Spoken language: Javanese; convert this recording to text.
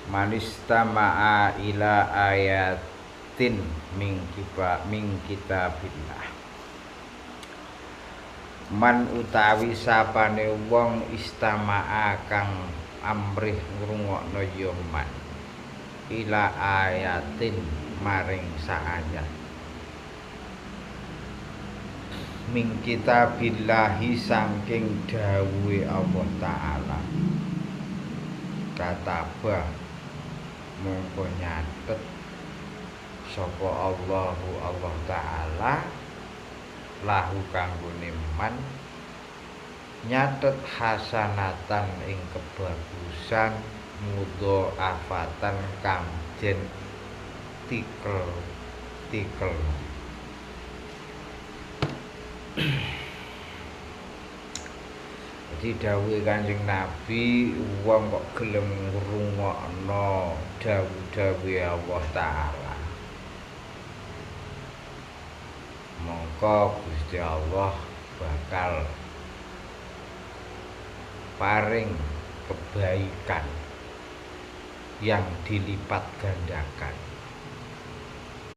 Manistama'a ila ayatin min kitabillah. Man utawi sapane wong istama'a kang amrih ngrungokno ya man ila ayatin maring saayat min kitabillahi saking dawuhe Allah Ta'ala, katabah mongko nyatet sapa Allahu Allah Ta'ala lahu kanggone man nyatet hasanatan ing kebagusan mudhoafatan kang den tikel-tikel. Jadi dawuhe Kanjeng Nabi, wong kok gelem ngrungokno dawuh-dawuhe Allah Ta'ala, mongko Gusti Allah bakal paring kebaikan yang dilipat gandakan.